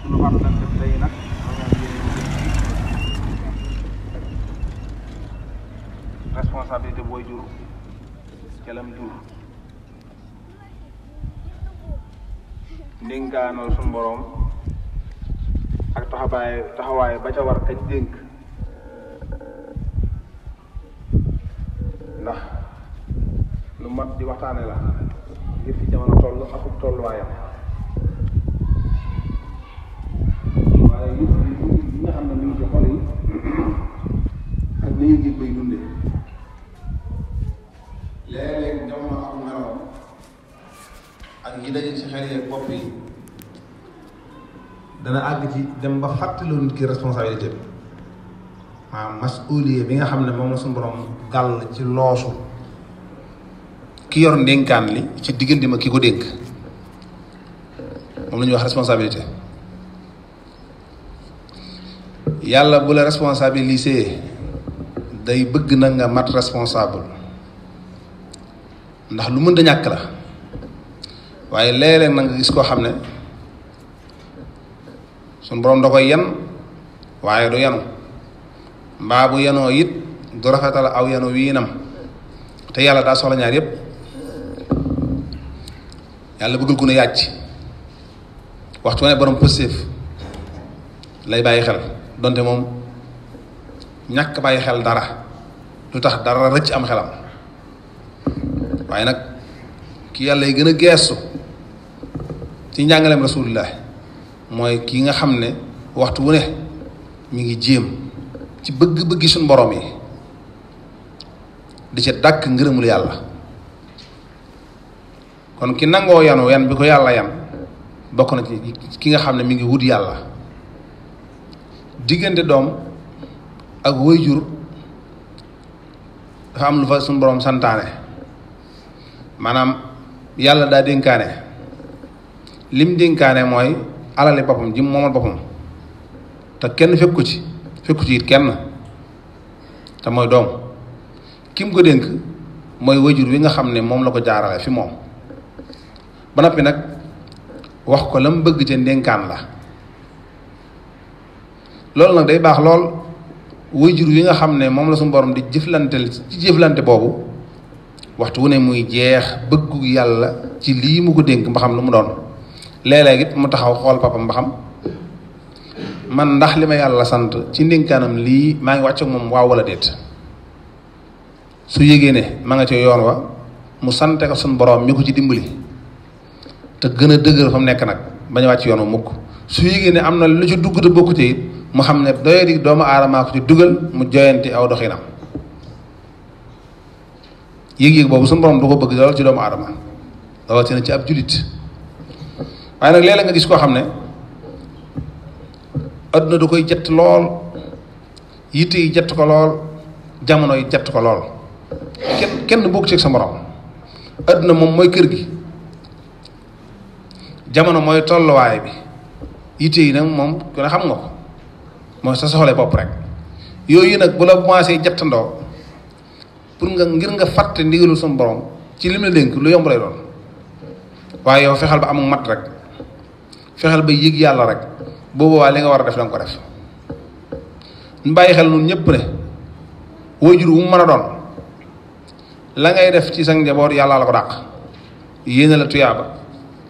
sunu fàttalante tey nag responsabilité booy jur kelam jur ndénkaanal sunu boroom ak taxawaay ba ca war kañ dénk ndax lu mat di waxtaane la ngir fi jamono toll akub tolluwaayam waaye yi nga xam ne mi ngi ci xol yi ak ni ñu gis bay dundee léeg-léeg jamono ak meloom ak yi daje ci xel yi bopp yi dana àgg ci dem ba fàttaloo nit ki responsabilité bi maanaam masuuliye bi nga xam ne moom la suñu borom gàll ci loosu ki yor ndénkaan li ci diggante ma ki ko dénk moom la ñuy wax responsabilité. yàlla bu la responsabilisé day bëgg na nga mat responsable ndax lu mënta ñàkk la waaye léeg-léeg na nga gis koo xam ne suñu borom da koy yan waaye du yanu mbaa bu yanoo it du rafetal aw yanu wiinam te yàlla daa soxla ñaar yépp yàlla bëggul ku ne yàcc waxtu ne borom pëstéef lay bàyyi xel donte moom ñàkk bàyyi xel dara lu tax dara rëcc am xelam waaye nag ki yàlla yi gën a geestu ci njàngaleem rasulullah mooy kii nga xam ne waxtu wu ne mi ngi jéem ci bëgg-bëggi suñ borom yi di ca dàkk ngërëmul yàlla kon ki nangoo yanu yan bi ko yàlla yan bokk na ci ki nga xam ne mi ngi wut yàlla diggante doom ak waajur dafa am lu fa suñ borom santaane maanaam yàlla daa dénkaane lim dénkaane mooy alali boppam ji moomal boppam te kenn fekku ci it kenn te mooy doom ki mu ko dénk mooy wajur wi nga xam ne moom la ko jaarale fi moom ba noppi nag wax ko la mu bëgg ca ndénkaan la loolu nag day baax lool wajur wi nga xam ne moom la suñu borom di jëflanteel ci jëflante boobu waxtu wu ne muy jeex bëggu yàlla ci lii mu ko dénk mba xam lu mu doon léeg-léeg it mu taxaw xool papam mba xam man ndax li ma yàlla sant ci ndénkaanam lii maa ngi wàcc ak moom waaw wala déet su yégee ne ma nga ci yoon wa mu sante ko suñ borom mi ko ci dimbali te gën a dëgër fa mu nekk nag bañ a wàcc yoon wa mukk su yégee ne am na lu ci dugg te bokku ci it mu xam ne doye di doomu aadamaa ko ci dugal mu joyanti aw doxinam yéeg-yéeg boobu suñu borom du ko bëgg lool ci doomu aadama rawatina ci ab julit waaye nag léeg-léeg nga gis koo xam ne adduna du koy jett lool yitte yi jett ko lool jamono yi jett ko lool kenn bokk ci sa morom adduna moom mooy kër gi jamono mooy tolluwaay bi yitte yi nag moom ku ne xam nga ko mooy sa soxla bopp rek yooyu nag bu la commencé jettandoo pour nga ngir nga fàtte ndigalul suñu borom ci lim la dénk lu yomb lay doon waaye yow fexeel ba amul mat rek fexeel ba yëg yàlla rek boobu waa li nga war a def danga ko def ñu bàyyi xel nun ñëpp ne waajur wu mu mën a doon la ngay def ci sa njaboot yàlla la ko dàq yéene la tuyaaba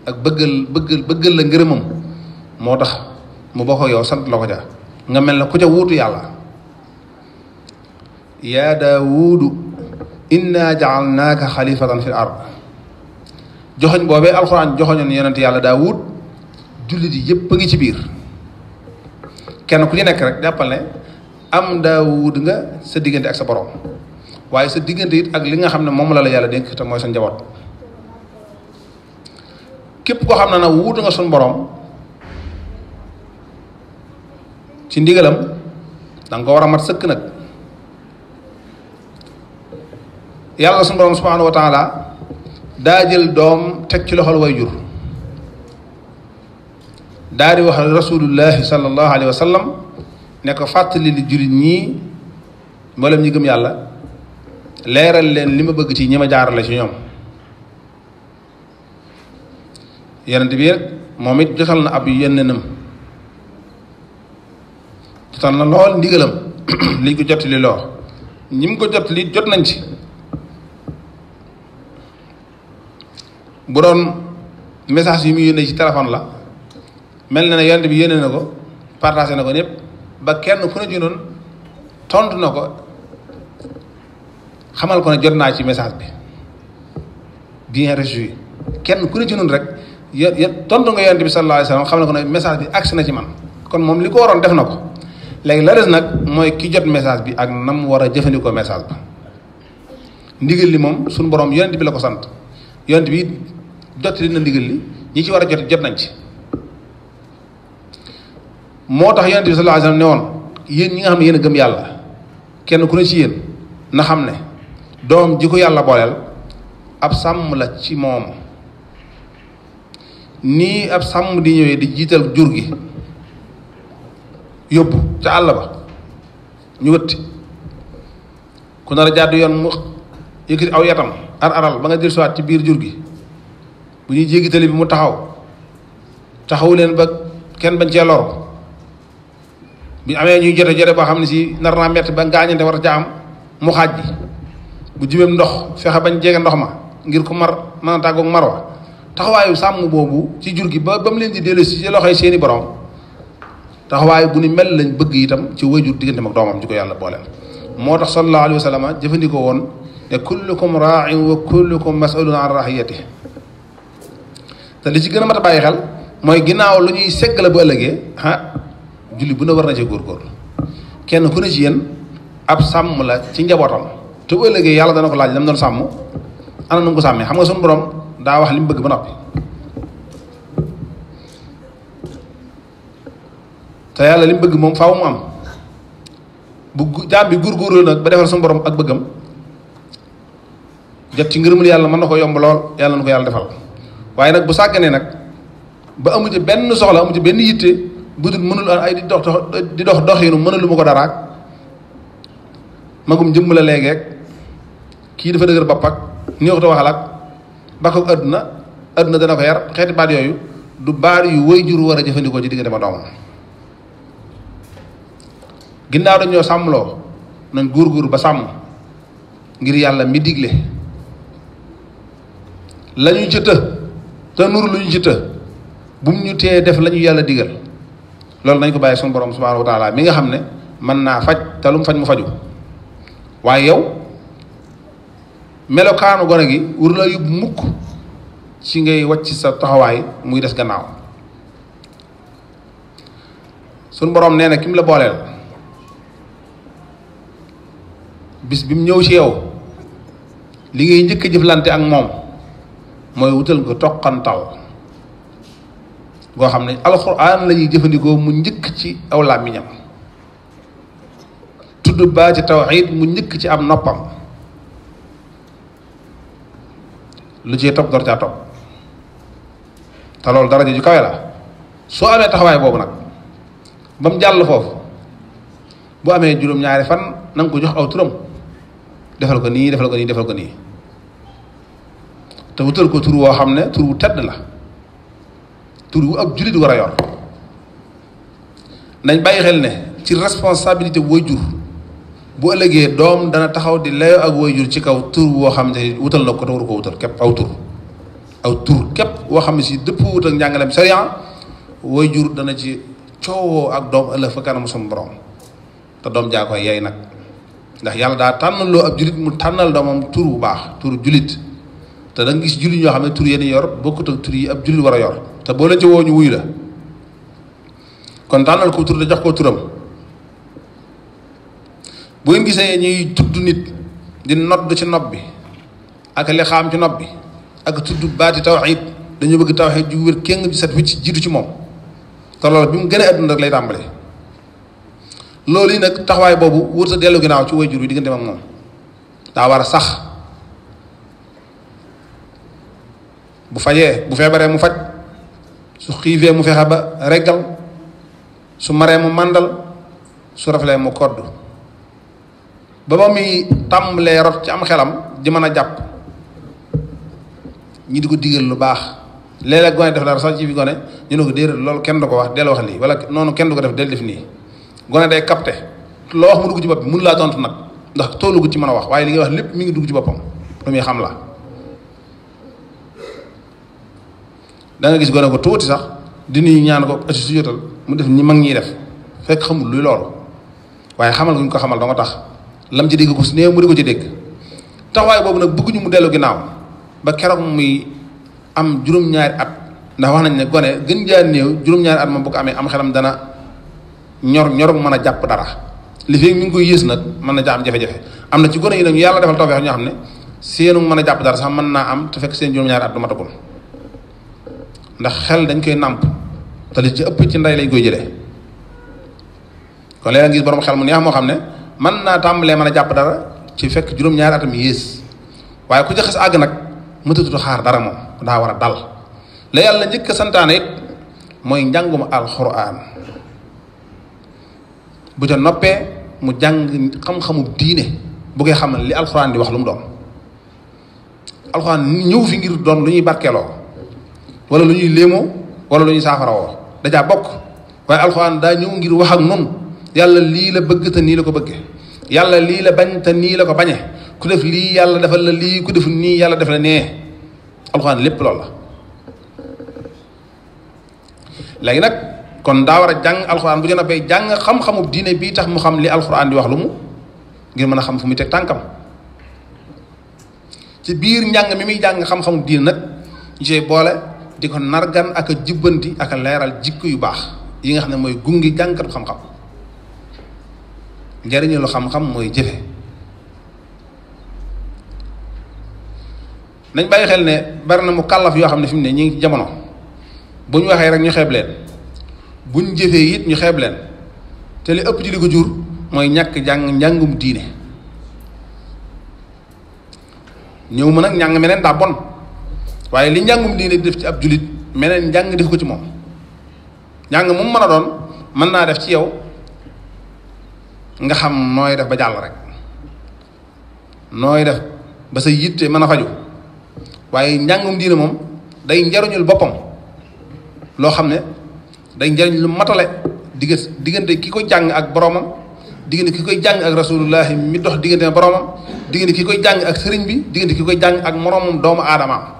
ak bëggal la ngërëmam moo tax mu bokk yow sant la ko ja nga mel ne ku ca wuutu yàlla yaa daawuudu inna jaalnaaka xalifatan fil ard joxoñ boobee alxuraan joxoñoon yonent yàlla daawuud jullit yi yépp a ngi ci biir kenn ku ci nekk rek jàppal ne am daawuud nga sa diggante ak sa borom waaye sa diggante it ak li nga xam ne moom la yàlla dénk te mooy sa njaboot képp koo xam ne nag wuutu nga suñ borom ci ndigalam danga ko war a mat sëkk nag yàlla suñu borom subhanahu wa taala daa jël doom teg ci loxol way jur daa di wax rasulullahi sallallahu alayhi wa sallam ne ko fàttali li jullit ñii mboolem ñi gëm yàlla leeral leen li ma bëgg ci ñi ma jaarale ci ñoom yonent bi rek moom it jotal na ab yónnenam jotal na lool ndigalam liñ ko jot li loo ñi mu ko jot li jot nañ ci bu doon message yi mu yónnee ci téléphone la mel na ne yonent bi yónnee na ko partagé na ko ñëpp ba kenn ku ne ci noonu tontu na ko xamal ko ne jot naa ci message bi bien reçu kenn ku ne ci noonu rek tontu nga yonent bi sallallahu alayhi wa sallam xamal ko ne message bi agsi na ci man kon moom li ko waroon def na ko léegi la des nag mooy ki jot message bi ak nam war a jëfandikoo message ba ndigal li moom suñu borom yonent bi la ko sant yonent bi jot li na ndigal li ñi ci war a jot nañ ci moo tax yonent bi sallallahu alayhi wa sallam ne woon yéen ñi nga xam ne yéen a gëm yàlla kenn ku ne ci yéen na xam ne doom ji ko yàlla booleel ab sàmm la ci moom nii ab sàmm di ñëwee di jiital jur gi yóbbu ca àll ba ñu wëtti ku nar a jàdd yoon mu yëkkati aw yatam aral ba nga jël siwaat ci biir jur gi bu ñuy jéggi tali bi mu taxawu leen ba kenn bañ cee lor bu amee ñuy jote boo xam ne si nar naa metti ba ngaañante war a ca am mu xaaj bi bu jibeem ndox fexe bañ jege ndox ma ngir ku mar mën a tàggoog marwa taxawaayu sàmm boobu ci jur gi ba mu leen di dellu si ci loxoy seeni borom taxawaay bu ni mel lañ bëgg itam ci wayjur diggante mag doomam ci ko yàlla booleel moo tax sallallahu alayhi wa sallam jëfandikoo woon ne kullukum raa'in wa kullukum mas'ulun an ra'iyatihi te li ci gën a mat a bàyyi xel mooy ginnaaw lu ñuy segg la bu ëllëgee julli bu ne war na cee góorgóorlu kenn ku ne ci yéen ab sàmm la ci njabootam te bu ëllëgee yàlla dana ko laaj lam doon sàmm ana nu mu ko sàmmee xam nga suñu borom daa wax li mu bëgg ba noppi te yàlla li mu bëgg moom faaw mu am bu jaam bi góorgóorlu nag ba defal suñu borom ak bëggam jot ci ngërëmul yàlla mën na ko yomb lool yàlla na ko yàlla defal waaye nag bu sàgganee nag ba amu ci benn soxla amu ci benn yitte bu dul mënul ay di dox doxinu mënulu ma ko daraak magum jëmm la léegi rek kii dafa dëgër bopp ak néexuta waxal ak bakkook adduna dana ko yar xeeti baat yooyu du baat yu waajur war a jëfandikoo ci diggante ma doomam ginnaaw dañoo sàmmloo nañ góor ba sàmm ngir yàlla mi digle lañu ci te nuru lu ñu ci bu mu ñu tee def la ñu yàlla digal loolu nañ ko bàyyi suñu borom subhanahu wa taala mi nga xam ne mën naa faj te lu mu faj mu faju waaye yow melokaanu gone gi wur la yóbbu mukk ci ngay wàcc sa taxawaay muy des gannaaw suñu borom nee na ki mu la booleel bis bi mu ñëw ci yow li ngay njëkk a jëflante ak moom mooy wutal nga toqantal goo xam ne alxuraan la ñuy jëfandikoo mu njëkk ci aw làmmiñam tudd baa ci tawxiid mu njëkk ci am noppam lu ci topp door caa topp te loolu daraja ju kawe la soo amee taxawaay boobu nag ba mu jàll foofu bu amee juróom-ñaari fan na nga ko jox aw turam defal ko nii defal ko nii defal ko nii te wutal ko tur woo xam ne tur wu tedd la tur wu ab jullit war a yor nañ bàyyi xel ne ci responsabilité waajur bu ëllëgee doom dana taxaw di layoo ak waajur ci kaw tur woo xam ne wutal na ko te waru ko wutal képp aw tur képp woo xam ne si dëpp wut ak njàngaleem sariya waajur dana ci coowoo ak doom ëllëg fa kanam sama borom te doom jaa koy yey nag ndax yàlla daa tànnaloo ab jullit mu tànnal doomam tur bu baax tur jullit te da nga gis jullit ñoo xam ne tur yéen yor bokkut ak tur yi ab jullit war a yor te boo leen ci woo ñu wuyu la kon tànnal ko tur te jox ko turam bu ngeen gisee ñuy tudd nit di nodd ci nopp bi ak li xaam ci nopp bi ak tudd baati tawxiid dañu bëgg tawxiid ju wér kéng ci set wicc jiitu ci moom te loolu bi mu gën a àdduna rek lay tàmbale loolu yi nag taxawaay boobu wër sa dellu ginnaaw ci waajur bi diggante ak moom daa war a sax bu fajee bu feebaree mu faj su xiifee mu fexe ba reggal su maree mu màndal su raflee mu kodd ba muy tàmbalee rot ci am xelam di mën a jàpp ñi di ko digal lu baax léeg-léeg gone def dara sax ci fi gone ñu ne ko déedéet loolu kenn du ko wax del wax lii wala noonu kenn du ko def del def nii gone day capté loo wax mu dugg ci bopp bi mun laa tontu nag ndax toolugu ci mën a wax waaye li ngay wax lépp mi ngi dugg ci boppam lu muy xam la. da nga gis gone ko tuuti sax di nuyu ñaan ko asi su jotal mu def ñi mag ñiy def fekk xamul luy loolu waaye xamal guñ ko xamal da nga tax lam ci dégg ko su néew mu di ko ci dégg taxawaay boobu nag bëgguñu mu dellu ginnaaw ba keroog muy am juróom-ñaari at ndax wax nañ ne gone gën jaa néew juróom-ñaari at moom bu ko amee am xelam dana ñor mën a jàpp dara li fi mi ngi koy yées nag mën na jaa am jafe-jafe am na ci gone yi nag yàlla defal tawfeex ñoo xam ne seenu mën a jàpp dara sax mën naa am te fekk seen juróom-ñaari at du matagul ndax xel dañ koy nàmp te li ci ëpp ci ndey lañ koy jëlee kon léeg-léeg gis borom xel mu neex moo xam ne mën naa tàmbalee mën a jàpp dara ci fekk juróom-ñaari atam yées waaye ku ci xas àgg nag mëtatutu xaar dara moom daa war a dal la yàlla njëkk a santaane it mooy njàngum alxuraan bu ca noppee mu jàng xam-xamu diine bu koy xamal li alxuraan di wax lu mu doon alxuraan ñëw fi ngir doon lu ñuy barkeeloo wala lu ñuy léemoo wala lu ñuy saafarawoo dajaa bokk waaye alxuraan daa ñëw ngir wax ak nun yàlla lii la bëgg te nii la ko bëgge yàlla lii la bañ te nii la ko bañe ku def lii yàlla defal la lii ku def nii yàlla def la nee alxuraan lépp loolu la léegi nag kon daa war a jàng alxuraan bu jën a bay jàng xam-xamu diine bii tax mu xam li alxuraan di wax lu mu ngir mën a xam fu muy teg tànkam ci biir njàng mi muy jàng xam-xamu diine nag ñu see boole di ko nargan ak a jubbanti ak a leeral jikko yu baax yi nga xam ne mooy gungi jàngkatu xam-xam njariñu lu xam-xam mooy jëfe nañ bàyyi xel ne bari na mu kàllaf yoo xam ne fi mu ne ñu ngi ci jamono bu ñu waxee rek ñu xeeb leen buñ jëfee it ñu xeeb leen te li ëpp ci li ko jur mooy ñàkk njàngum diine ñëw ma nag njàng meneen daa bon waaye li njàngum diine di def ci ab julit meneen njàng def ko ci moom njàng moom mën a doon mën naa def ci yow nga xam nooy def ba jàll rek nooy def ba sa yitte mën a faju waaye njàngum diine moom day njariñul boppam loo xam ne day njariñ lu matale diggante ki koy jàng ak boromam diggante ki koy jàng ak rasulullahi mi dox diggante boromam diggante ki koy jàng ak sëriñ bi diggante ki koy jàng ak moroomam doomu aadamaam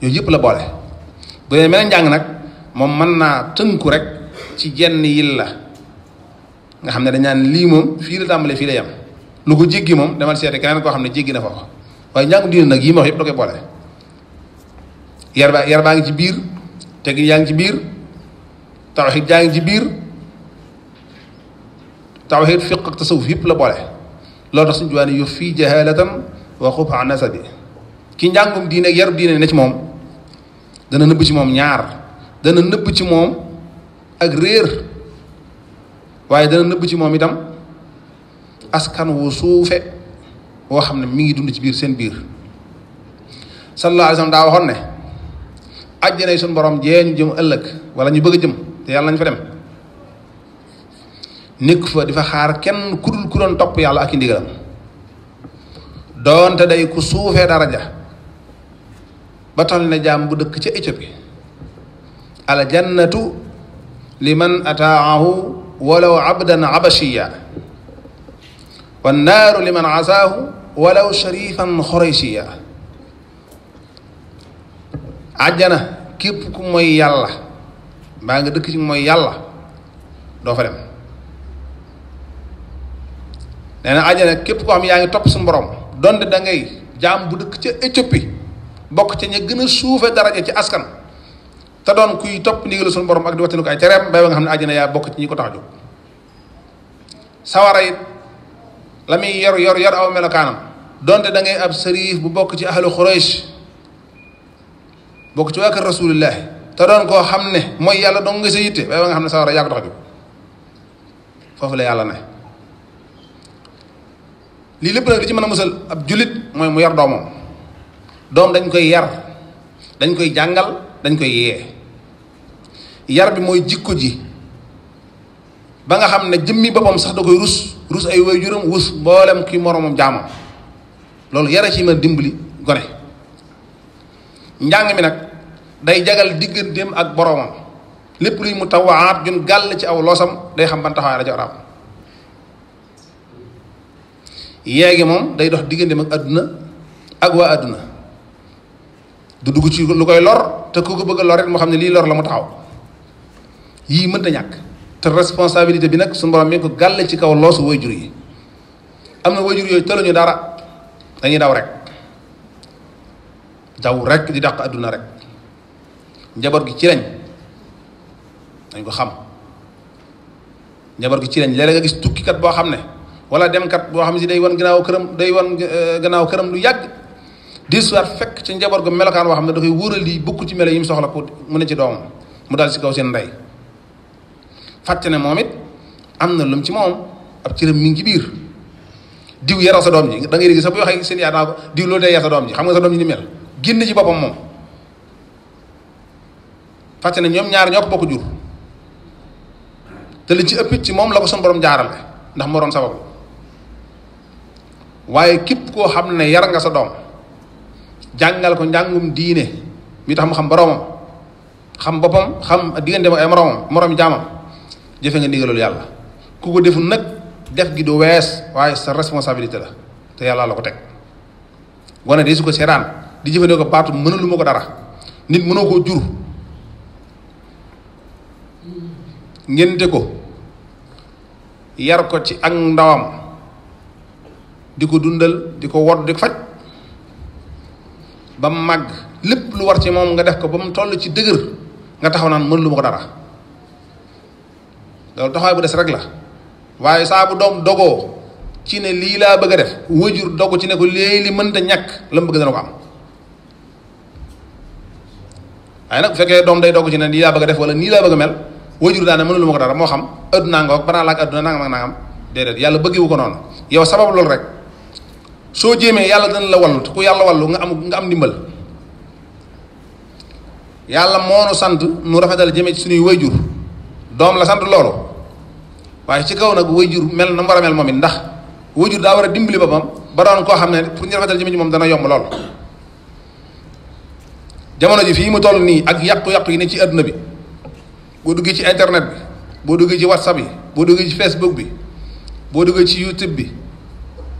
yooyu yëpp la boole bu dee meneen njàng nag moom mën naa tënku rek ci jenn yil la nga xam ne dañ naan lii moom fii la tàmbalee fii la yem lu ko jéggi moom demal seete keneen koo xam ne jéggi na foofu waaye njàngum diine nag yi ma wax yëpp da koy boole yar baa ngi ci biir teggin yaa ngi ci biir tawxiid yaa ngi ci biir tawxiid fiq ak tasawuf yëpp la boole loolu tax suñu juwaane yu fii jahalatan wa xubha nasabi ki njàngum diine ak yarub diine ne ci moom dana nëbb ci moom ñaar dana nëbb ci moom ak réer waaye dana nëbb ci moom itam askan wu suufe woo xam ne mi ngi dund ci biir seen biir sallallahu alayhi wa sallam daa waxoon ne àjjana suñu borom jee ñu jëm ëllëg wala ñu bëgg a jëm te yàlla nañ fa dem nekk fa di fa xaar kenn ku dul ku doon topp yàlla ak i ndigalam doonte day ku suufee daraja ba toll ne jaam bu dëkk ca Éthiopie al jannatu liman ataahu walaw abdan abashiya wan naaru liman asaahu walaw sharifan xoraysiya àjjana képp ku mooy yàlla mbaa nga dëkk ci mooy yàlla doo fa dem nee na àjjana képp koo xam yaa ngi topp suñu borom donte da ngay jaam bu dëkk ca Éthiopie bokk ca ña gën a suufe daraja ci askan te doon kuy topp ndigalu suñu borom ak di wattanu ko ay tereem bay ba nga xam ne àjjana yaa bokk ci ñi ko tax a jóg sawara it la muy yor aw melokaanam donte da ngay ab sërif bu bokk ci ahlu Quraysh bokk ci waa kër rasulillah te doon koo xam ne mooy yàlla dong nga sa yitte waaye ba nga xam ne sawara yaa ko tax a jóg foofu la yàlla ne lii lépp nag li ci mën a musal ab jullit mooy mu yar doomam doom dañ koy yar dañ koy jàngal dañ koy yee yar bi mooy jikko ji ba nga xam ne jëmmi boppam sax da koy rus ay waajuram rus mboolem ki moromam jaamam loolu yara ci mën a dimbali gone njàng mi nag day jagal digganteem ak boromam lépp luy mu tawaat jun gàll ci aw loosam day xam ban taxawaay la ci war a am yeegi moom day dox digganteem ak adduna ak waa adduna du dugg ci lu koy lor te ku ko bëgg a lor it moo xam ne lii lor la mu taxaw yii mënta ñàkk te responsabilité bi nag suñu borom mi ngi ko gàll ci kaw loosu waajur yi am na waajur yooyu tëluñu dara dañuy daw rek di dàq adduna rek njaboot gi ci lañ dañ ko xam njaboot gi ci lañ léeg-léeg nga gis tukkikat boo xam ne wala demkat boo xam ne si day wan gannaaw këram lu yàgg di soir fekk ci njaboot gu melokaan boo xam ne da koy wóoral lii bukk ci melo yi mu soxla pour mu ne ci doomam mu dal si kaw seen ndey fàtte ne moom it am na lum ci moom ab cëram mi ngi ci biir diw yaral sa doom ji da ngay dégg sax bu waxee seen yaa naa ko diw loolu day yar sa doom ji xam nga sa doom ji ni mel génn ci boppam moom fàtte ne ñoom ñaar ñoo ko bokk jur te li ci ëpp ci moom la ko sun borom jaarale ndax moo doon sababu waaye képp koo xam ne yar nga sa doom jàngal ko njàngum diine mi tax mu xam boroomam xam boppam xam diggante ay moroom jaamam jëfe nga ndigalul yàlla ku ko deful nag def gi du wees waaye sa responsabilité la te yàlla la ko teg wane de su ko seetaan di jëfandikoo ko baatu mënalu ma ko dara nit mënoo koo jur ngénte ko yar ko ci ak ndawam di ko dundal di ko wod di ko faj ba mu màgg lépp lu war ci moom nga def ko ba mu toll ci dëgër nga taxaw naan mënalu ma ko dara loolu taxawaay bu des rek la waaye saa bu doom dogoo ci ne lii laa bëgg a def wajur dogu ci ne ko léegi li mënta ñàkk la mu bëgg dana ko am waaye nag bu fekkee doom day dogu ci ne lii laa bëgg a def wala nii laa bëgg a mel wajur daane mënulu ma ko dara moo xam addunaa ngoog banaa laak adduna nangam ak nangam déedéet yàlla bëggewu ko noonu yow sabab loolu rek soo jéemee yàlla dana la wallu te ku yàlla wallu nga am ndimbal yàlla moonu sant nu rafetal jëmee ci suñuy wayjur doom la sant loolu waaye ci kaw nag wayjur mel na mu war a mel moom it ndax wayjur daa war a dimbali boppam ba doon koo xam ne pour ñu rafetal jëmee ci moom dana yomb lool jamono ji fii mu toll nii ak yàqu-yàqu yi ne ci adduna bi boo duggee ci internet bi boo duggee ci whatsapp yi boo duggee ci facebook bi boo duggee ci youtube bi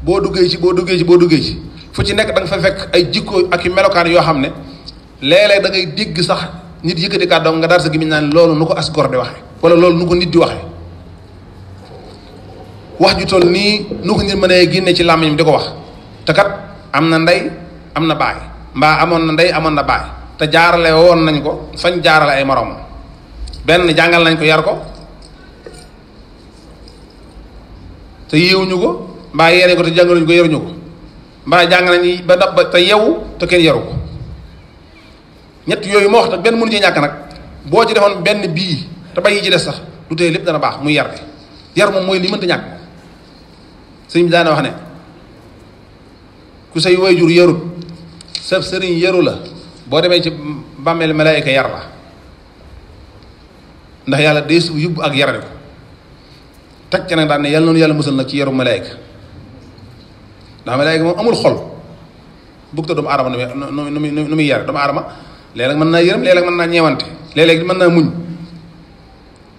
boo duggee ci fu ci nekk da nga fa fekk ay jikko ak i melokaan yoo xam ne léeg-léeg da ngay dégg sax nit yëkkati kàddoom nga dar sa gimiñ naan loolu nu ko as gor di waxe wala loolu nu ko nit di waxe wax ju toll nii nu ko nit mën a génne ci làmmiñam di ko wax te kat am na ndey am na baay mbaa amoon na ndey amoon na baay te jaarale woon nañ ko fañ jaarale ay moroom benn jàngal nañ ko yar ko te yeewuñu ko mbaa yeene ko te jàngaluñu ko yaruñu ko mbaa jàng nañ ba dab ba te yewu te kenn yaru ko ñett yooyu moo wax nag benn mënu ci ñàkk nag boo ci defoon benn bii te bay yi ci des sax lu tey lépp dana baax muy yar bi yar moom mooy li mënta ñàkk sëñ bi daana wax ne ku say waajur yarut sab sëriñ yaru la boo demee ci bàmmeel malaayika yar la ndax yàlla day su yóbbu ak yarale ko teg ca nag daan ne yàlla noonu yàlla musal nag ci yaru malaayika ndax malaayika moom amul xol bugg ta doomu aadama nu muy yare doomu aadama léeg-léeg mën naa yërëm léeg-léeg mën naa ñeewante léeg-léeg mën naa muñ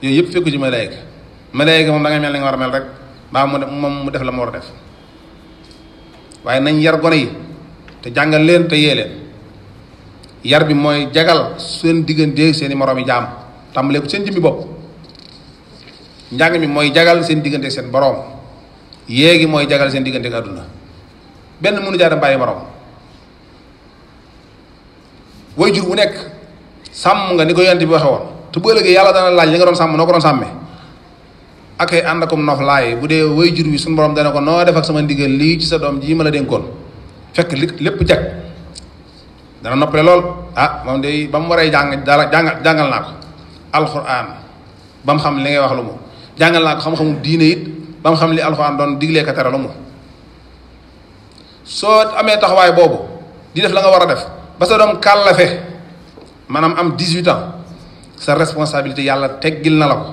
yooyu yëpp fekku ci malaayika moom da ngay mel ni nga war a mel rek mbaa moom mu def la mu war a def waaye nañ yar gone yi te jàngal leen te yee leen yar bi mooy jagal seen diggante seeni moroom yi jaam tàmbalee ko seen jëmmi bopp njàng mi mooy jagal seen diggante seen boroom yéegi mooy jagal seen diggante ak àdduna benn mënu jaa dem bàyyi moroom waajur bu nekk sàmm nga ni ko yonent bi waxe woon te bu ëllëgee yàlla dana laaj li nga doon sàmm noo ko doon sàmmee ak ay ànd akum nof laay bu dee waajur bi suñu borom dana ko noo def ak sama ndigal lii ci sa doom ji ma la dénkoon fekk lépp jag dana noppale lool ah moom de ba mu waree jàngal naa ko alxuraan ba mu xam li ngay wax lu mu jàngal naa ko xam-xamu diine it ba mu xam li alxuraan doon diglee ka tere lu mu soo amee taxawaay boobu di def la nga war a def ba sa doom kàllafe maanaam am 18 ans sa responsabilité yàlla teggil na la ko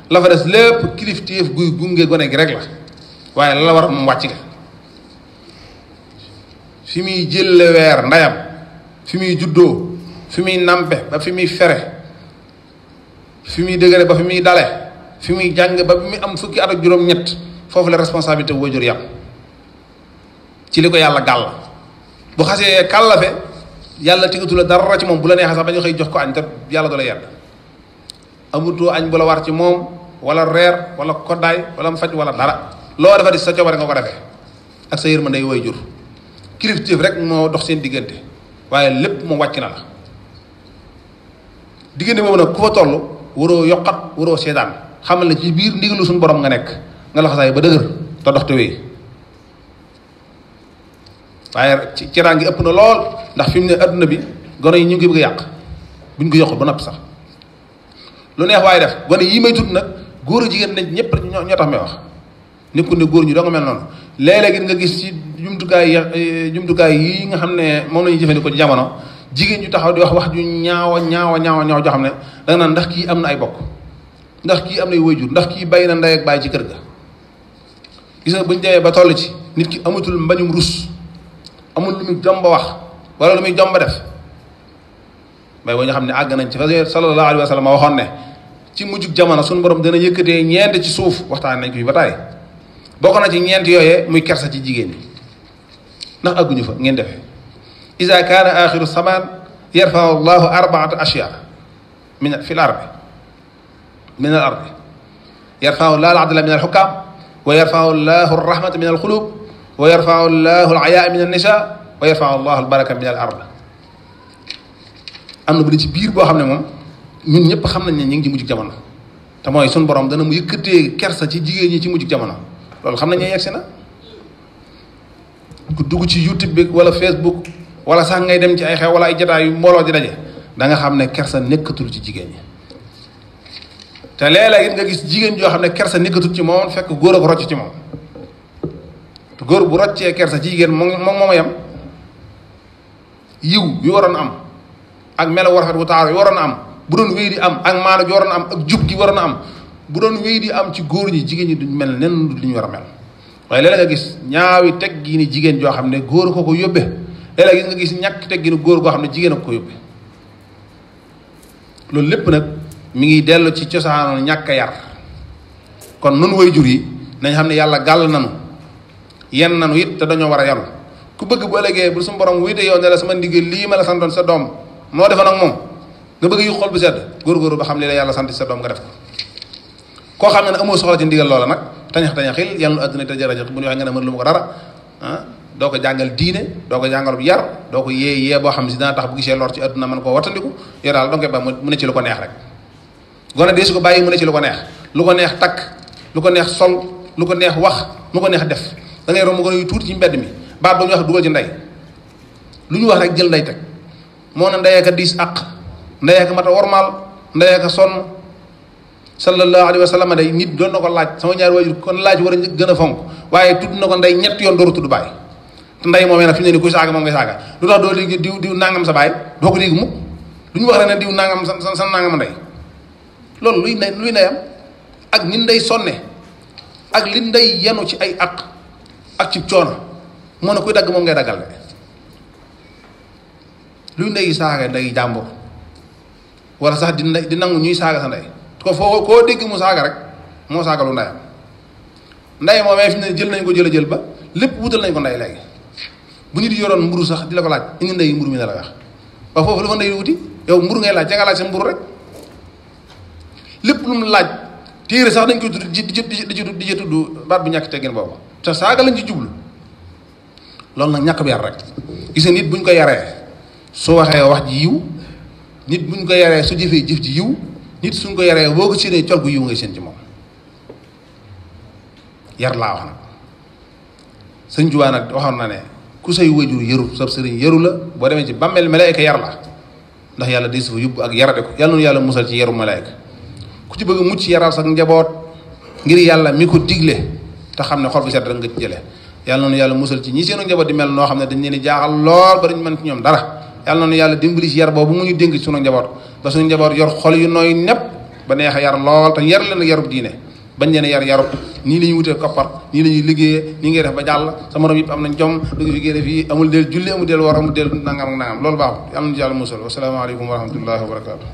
la fa des lépp kilifteef guy gunge gone gi rek la waaye la war moom wàcc nga fi muy jëlle weer ndeyam fi muy juddoo fi muy nampe ba fi muy fere fi muy dëgëre ba fi muy dale fi muy jàng ba bi muy am fukki at ak juróom-ñett foofu la responsabilité waajur yam ci li ko yàlla gàll bu xasee kàllafe yàlla tigatu la dara ci moom bu la neexee sax ba ñu xëy jox ko añ te yàlla du la yedd amutoo añ bu la war ci moom wala reer wala koddaay wala mu faj wala dara loo defa di sa coobare nga ko defee ak sa yërmande waajur kilifteef rek moo dox seen diggante waaye lépp moom wàcc na la diggante boobu nag ku fa toll waroo yokkat waroo seetaan xamal ne ci biir ndigalu suñu borom nga nekk nga laxasaay ba dëgër te dox te wéy waaye ci rang gi ëpp na lool ndax fi mu ne adduna bi gone yi ñu ngi bëgg a yàq buñ ko yokkul ba noppi sax lu neex waaye def gone yi may tudd nag góor a jigéen nañ ñëpp ñoo tax may wax nekkul ne góor ñi doo nga mel noonu léeg-léeg nga gis ci jumtukaay yi nga xam ne moom la ñuy jëfandikoo ci jamono jigéen ju taxaw di wax ju ñaawa joo xam ne da nga naan ndax kii am na ay bokk ndax kii am na ay waajur ndax kii bàyyi na ndey ak bàyyi ci kër ga gis nga buñ demee ba toll ci nit ki amatul mbañum rus amul lu muy jomba wax wala lu muy jomba def bay boo ñu xam ne àgg nañ ci fa sallallahu alayhi wa sallam waxoon ne ci mujjug jamono suñu borom dana yëkkatee ñeent ci suuf waxtaan nañ ko fi ba taay bokk na ci ñeent yooyee muy kersa ci jigéen ñi ndax àgguñu fa ngeen defee ida kaana axiru samaan yarfau llahu arbaata ashyaa fi l ardi min al ardi yarfau llahu al adla min al xukaam wa yarfau llahu rahmata min al xulub wa yarfau llahu al ayaa min an nisa wa yarfau llahu al baraka min al ard am na bu di ci biir boo xam ne moom ñun ñëpp xam nañ ne ñu ngi ci mujj jamono te mooy suñu borom dana mu yëkkatee kersa ci jigéen ñi ci mujj jamono loolu xam nañ ne yegsi na ku dugg ci YouTube bi wala Facebook wala sax ngay dem ci ay xew wala ay jotaay yu mbooloo di daje da nga xam ne kersa nekkatul ci jigéen ñi te léeg-léeg nga gis jigéen joo xam ne kersa nekkatul ci moom fekk góor a ko rocc ci moom te góor bu roccee kersa ci jigéen moom yam yiw yu waroon am ak melo war rafet wu taaru yu waroon am bu doon wéy di am ak maano gi waroon am ak jub gi waroon am bu doon wéy di am ci góor ñi jigéen ñi duñ mel nen du li ñu war a mel waaye léeg-léeg nga gis ñaawi teg gi ni jigéen joo xam ne góor ko yóbbe léeg-léeg nga gis ñàkk teg gi ni góor goo xam ne jigéen a ko yóbbe loolu lépp nag mi ngi dellu ci cosaanu ñàkk a yar kon nun way jur yi nañ xam ne yàlla gàll nanu yenn nanu it te dañoo war a yaru ku bëgg bu ëllëgee bu suñu borom wuyte yow ne la sama ndigal lii ma la santoon sa doom noo defoon ak moom nga bëgg yu xol bu sedd góor-góor ba xam li la yàlla sant sa doom nga def ko koo xam ne amoo soxla ci ndigal loola nag tañax-tañaxil yàlla adduna te jërëjëf bu ñu waxee nga ne mën lu ma ko dara doo ko jàngal diine doo ko jàngal bu yar doo ko yee boo xam si dana tax bu gisee lor ci adduna mën koo wattandiku yow daal donc ba mu ne ci lu ko neex rek gone dee su ko bàyyi mu ne ci lu ko neex takk lu ko neex sol lu ko neex wax lu ko neex def da ngay romb gone yu tuuti ci mbedd mi baat ba ñu wax dugal ci ndey lu ñu wax rek jël ndey teg moo ne ndeyaka diis àq ndeyaka mata wormaal ndeyaka sonn sallallahu alayhi wa sallam day nit doon na ko laaj sama ñaari waajur kon laaj war a gën a fonk waaye tudd na ko ndey ñett yoon dooru tudd bàyyi te ndey moomee nag fi mu ne nii kuy saaga moom ngay saaga lu tax doo léegi diw nangam sa baay doo ko dégg mukk lu ñu wax rek ne diw nangam sa nangam ndey loolu luy ndeyam ak ni ndey sonne ak li ndey yenu ci ay àq ak ci coono moo ne kuy dagg moom ngay daggal de luy ndey saaga ndey jàmbur wala sax di nangu ñuy saaga sa ndey ko foo koo dégg mu saaga rek moo saaga lu ndeyam ndey moomee fi mu ne jël nañ ko jël ba lépp wutal nañ ko ndey léegi bu nit yoroon mburu sax di la ko laaj indi ndey mburu mi ne la wax waaw foofu lu fa ndey wuti yow mburu ngay laaj ca nga laaj sa mburu rek lépp lu mu laaj téere sax dañ koy tudd di ci tudd baat bu ñàkk teggin boobu te saaga lañ ci jublu loolu nag ñàkk bi yar rek gis nga nit buñ ko yaree su waxee wax ji yiw nit buñ ko yaree su jëfee jëf ji yiw nit suñ ko yaree boo ko séenee col gu yiw ngay seen ci moom yar laa wax nag sëñ Tuubaa nag waxoon na ne ku say wajur yaru sab sëriñ yaru la boo demee ci bàmmeel malaayka yar la ndax yàlla day su fa yóbbu ak yarade ko yàlla noonu yàlla musal ci yaru malaayka ku ci bëgg a mucc yaral sax njaboot ngir yàlla mi ko digle te xam ne xol bu sedd rek nga ci jëlee yàlla noonu yàlla musal ci ñi seenu njaboot di mel noo xam ne dañ leen di jaaxal lool ba dañ mën ci ñoom dara yàlla noonu yàlla dimbali ci yar boobu mu ñu dénk ci sunu njaboot ba suñu njaboot yor xol yu nooy nepp ba neex a yar lool te yar leen yarub diine bañ leen yarub nii la ñuy wutee koppar nii la ñuy liggéeyee nii ngay def ba jàll sa morom yëpp am nañ jom dugg fi génne fii amul del julli amul del war amul del nangam loolu baaxul yàlla nañu yàlla musal wasalaamaaleykum wa rahmatullahi wa barakatu